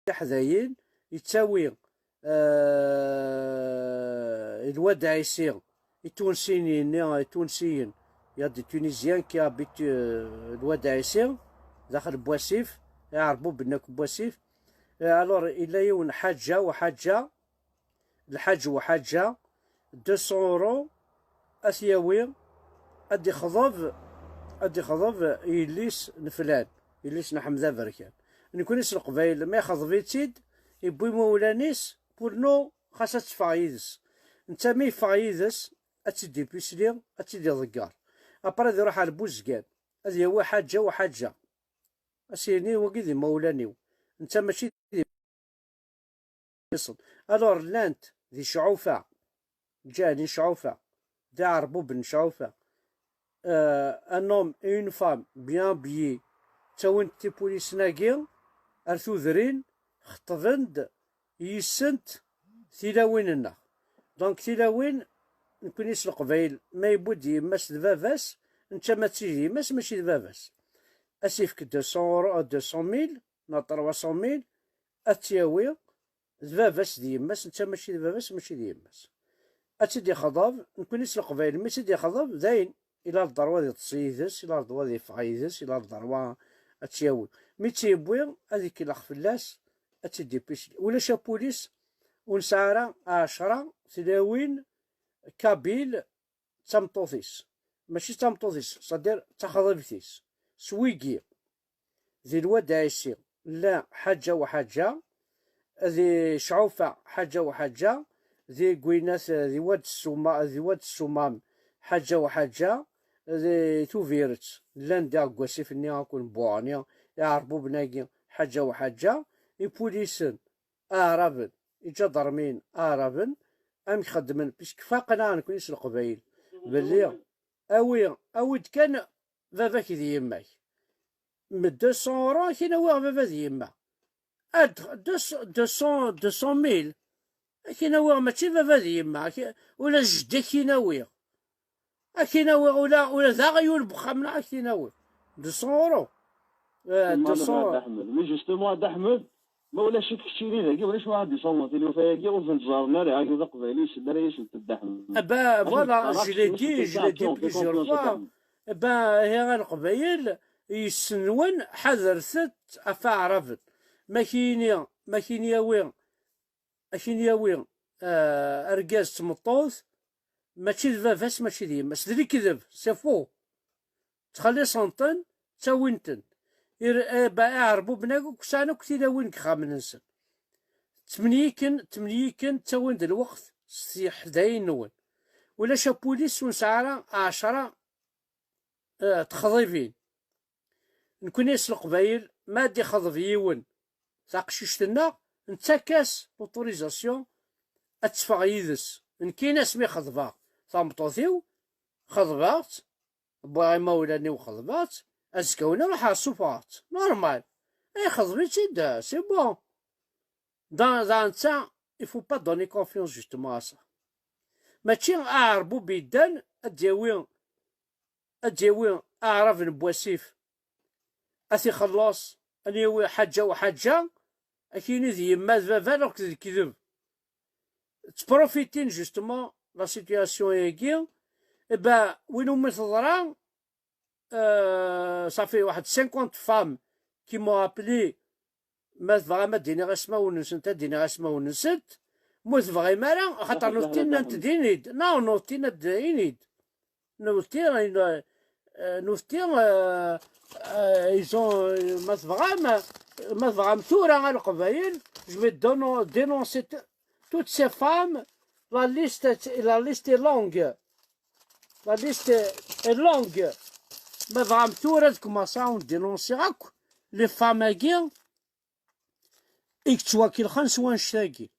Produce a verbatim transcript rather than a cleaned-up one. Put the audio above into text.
Iḥdayen, yettawi, euh, Lwad Ɛisi, Itunsiyen-nni, Itunsiyen, il y a des Tunisiens qui habitent, euh, Lwad Ɛisi, daxel n Wasif, iɛerbuben akk n Wasif. Euh, alors, yella yiwen Ḥaǧa u Ḥaǧa, Lḥaǧ u Ḥaǧa, deux cents euros, ad t-yawi, ad d-ixḍeb, ad d-ixḍeb i yelli-s n flan, yelli-s n Ḥmed Aberkan. Nekni s Leqbayel, ma ixḍeb-itt-id, iwwi imawlan-is, pour nous, xas ad teffeɣ yid-s. Netta mi yeffeɣ yid-s, ad tt-id-ipisli, ad tt-id-iḍegger. Après ad iruḥ ar Buzgan, ad yawi Ḥaǧa u Ḥaǧa. Ad s-yini, wagi d imawlan-iw. Netta mačči d iṣen. Alors, llant di Cɛufa, ǧǧan i Cɛufa, d iɛerbuben n Cɛufa. Euh, un homme et une femme bien habillés, ttawin-d tipulisin-agi ar tudrin, xeṭṭben-d yis-sent tilawin-nneɣ. Donc, tilawin, nekni s Leqbayel, ma yewwi-d yemma-s d baba-s, netta mačči d yemma-s, mačči d baba-s. Ad s-yefk deux cents euros, deux cent mille, neɣ trois cent mille, ad tt-yawi, d baba-s d yemma-s, netta mačči d baba-s, mačči d yemma-s. Ad tt-id-ixḍeb, nekni s Leqbayel, mi tt-id-ixḍeb, dayen, ila le droit ad iṭṭes yid-s, ila le droit ad yeffeɣ yid-s, ila le droit ad tt-yawi. Mi tt-yewwi, ad ikellex fell-as, ad tt-id-ipisli. Ulac apulis, ur nesɛi ara ɛecra tlawin kabyle d tameṭṭut-is. Mačči d tameṭṭut-is, c'est-à-dire d taxḍibt-is. S wigi, di Lwad Ɛisi, llan Ḥaǧa u Ḥaǧa, di Cɛufa, Ḥaǧa u Ḥaǧa, di Gwinat, di Wad Ssuma-, di Wad Ssumam, Ḥaǧa u Ḥaǧa, di Tubiret, llan diɣ deg wasif-nni akk n Buɣni, iɛerbuben-agi, Ḥaǧa u Ḥaǧa, ipulisen, aɛraben, iǧadarmiyen, aɛraben, amek xeddmen, puisque faqen-aɣ nekni s Leqbayel, belli awi, awi-d kan baba-k d yemma-k. Mais deux cents euros, ad k-in-awiɣ baba d yemma. Ad, deux cents, deux cents mille, ad k-in-awiɣ mačči baba d yemma, ak-, ula d jeddi ad k-in-awiɣ. Ad k-in-awiɣ ula, ula d aɣyul n wexxam-nneɣ ad k-in-awiɣ. Deux cents euros. Euh, Justement, deux cents euros. Dda Ḥmed. Mais justement, Dda Ḥmed, ma ulac-ik keččini dagi, ulac waḥed iṣawḍen tilufa-agi, ur tent-ẓerren ara, agi d aqbayli, yessedder-asent Dda Ḥmed. Eh ben, voilà, je l'ai dit, je l'ai dit plusieurs fois. Eh ben, ihi a Leqbayel, yessenwen, ḥadret-t ɣef Aɛraben. Ma k-yini, ma k-in-yawi, ma k-in-yawi, euh, argaz d tmeṭṭut, mačči d baba-s, mačči d yemma-s. D lekdeb, c'est faux. Ttxelliṣen-ten, ttawin-ten. Ir-, eh, ba-, iɛerbuben akk sɛan akk tilawin deg yexxamen-nsen. Ttemyiken, ttemyiken, ttawin-d lweqt s teḥdayin-nwen. Ulac apulis ur nesɛi ara ɛecra, eh, texḍibin. Nekni s Leqbayel, ma ad ixḍeb yiwen taqcict-nneɣ, nettak-as l'autorisation ad teffeɣ yid-s. Nekk ini-as mi xeḍbeɣ tameṭṭut-iw, xeḍbeɣ-tt, wwiɣ imawlan-iw xeḍbeɣ-tt, azekka-wen ruḥeɣ ssufɣeɣ-tt. Normal. Ay xeḍb-itt-id, c'est bon. Dans, dans ça, il faut pas donner confiance justement à ça. Mačči aɛerbub yeddan ad d-yawi, ad d-yawi aɛrab n wasif, ad t-ixelleṣ, ad yawi ḥaǧa u ḥaǧa, ad k-yini d yemma d baba, alors que d lekdeb. Ttprofitin justement la situation-agi. Eh ben, win umi teḍra, euh, ça fait واحد cinquante femmes qui m'ont appelé, ma tebɣam ad d-iniɣ ismawen-nsent, ad d-iniɣ ismawen-nsent. Ma ur tebɣim ara, axaṭer nutenti nnant-d, inid. Non, nutenti nnant-d, inid. Nutenti, euh, nutenti, euh, euh, ils ont, euh, ma tebɣam, ma tebɣam tura a Leqbayel, je vais dénon-, dénoncer t-, toutes ces femmes, la liste, la liste est longue. La liste est longue. Ma tebɣam tura ad commencer ad dénoncer akk les femmes-agi i yettwakelxen s wannect-agi.